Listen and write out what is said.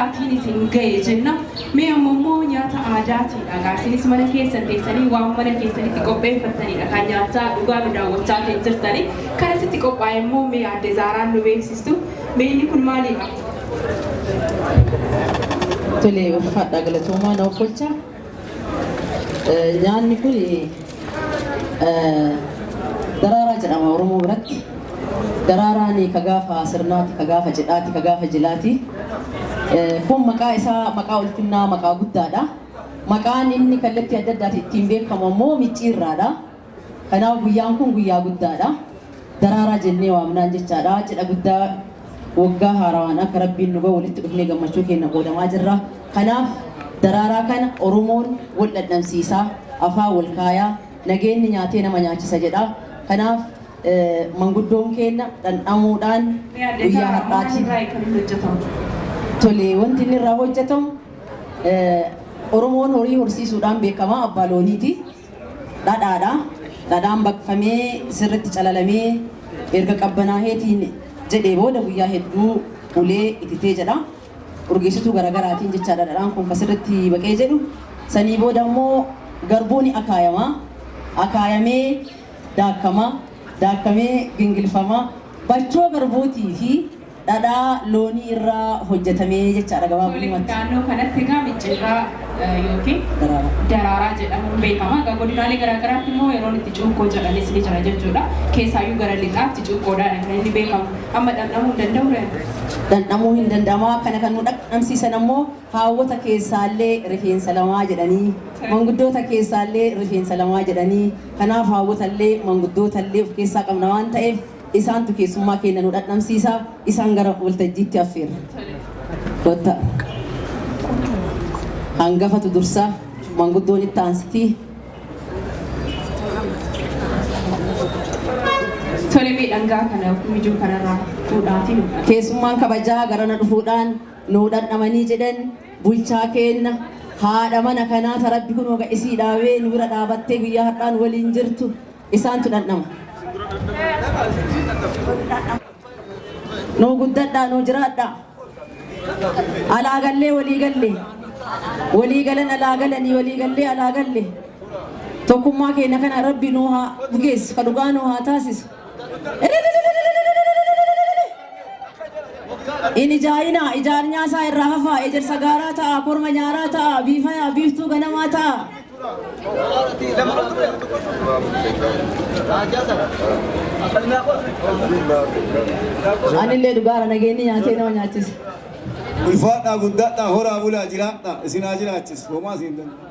Daraaraatiin isin ga'e jenna. Mee amma immoo nyaata aadaatiidha. Egaa isinis mana keessan teessanii waan mana keessanitti qopheeffattanidha kan nyaachaa dhugaa nu daawwachaa kan jirtani. Kan asitti qophaa'e immoo mee Aadde Zaaraan nu beeksistu. Mee inni kun maalidha? Tole, ulfaadhaa, galatoomaa, na offolcha. Nyaanni kun daraaraa jedhama Oromoo biratti. Daraaraan ka gaafa sirnaati, ka gaafa cidhaati, ka gaafa jilaati. Kun maqaa isaa maqaa ulfinnaa, maqaa guddaadha. Maqaan inni kallattii adda addaati ittiin beekamu ammoo micciirraadha. Kanaaf guyyaan kun guyyaa guddaadha. Daraaraa jennee waamnaan jechaadha. Cidha guddaa waggaa haarawaan akka Rabbiin nu gahu walitti dhufnee gammachuu keenya qoodamaa jirra. Kanaaf daraaraa kana Oromoon wal dhandhamsiisaa, afaan wal kaayaa, nageenni nyaatee nama nyaachisa jedha. Kanaaf manguddoon keenya dhandhamuudhaan Mee Aadde guyyaa Zaaraa, maal har'aati. irraa kan inni hojjetamu? Tole, wanti inni irraa hojjetamu, Oromoon horii horsiisuudhaan beekama, abbaa looniiti. Dhadhaadha. Dhadhaan baqfamee sirritti calalamee erga qabbanaaheetiin jedhee booda guyyaa hedduu ulee ititee jedha. Urgeessituu garaagaraatiin jechaadha dhadhaan kun kan sirritti baqee jedhu. Sanii booda immoo garbuun akaayama. Akaayamee daakkama. Daakkamee gingilfama. Bachoo garbuutii fi dhadhaa loonii irraa hojjetamee jechaadha Tole, gabaabumatti. Naannoo kanatti egaa micciirraa yookiin Daraaraa. Daraaraa jedhamuun beekama. Egaa godinaalee garaagaraatti immoo yeroon itti cuukkoo jedhanis ni jira jechuudha. Keessaayyuu gara lixaatti cuukkoodhaan kan inni beekamu. Amma dhandhamuu hin danda'u ree? Dhandhamuu hin danda'ama. Kana kan nu dhandhamsiisan ammoo haawwota keessaallee rifeensa lamaa jedhanii, manguddoota keessaallee rifeensa lamaa jedhanii, kanaaf haawwotallee manguddootallee of keessaa qabna waan ta'eef isaantu keessummaa keenya nu dhandhamsiisa. Isaan gara waltajjiitti affeerra. Kottaa. Hangafatu dursa, manguddoon itti aansiti. Tole, mee dhangaa kana yookiin mijuu kanarraa fuudhaatii nu dhandhama. Keessummaan kabajaa garana dhufuudhaan nuu dhandhamanii jedhan, bulchaa keenna, haadha mana kanaa ta Rabbi kunoo ga isii dhaabee nu bira dhaabattee guyyaa har'aa nu waliin jirtu, isaantu dhandhama. Nuu guddadhaa, nuu jiraadhaa. Alaa gallee walii galle. Walii galan alaa galanii, walii gallee alaa galle. Tokkummaa keenya kana Rabbi nuu haa bugeessu, ka dhugaa nuu haa taasisu. In ijaayinaa, ijaarnyaa isaa irraa hafaa, ejersa gaaraa ta'a, korma nyaaraa ta'a, biifayaa, biiftuu ganamaa ta'a. Anillee dhugaara, nageenyi nyaatee nama nyaachisa. Ulfaadhaa, guddadhaa, horaa bulaa, jiraadhaa, isin haa jiraachisu. Homaa isin hin danda'u.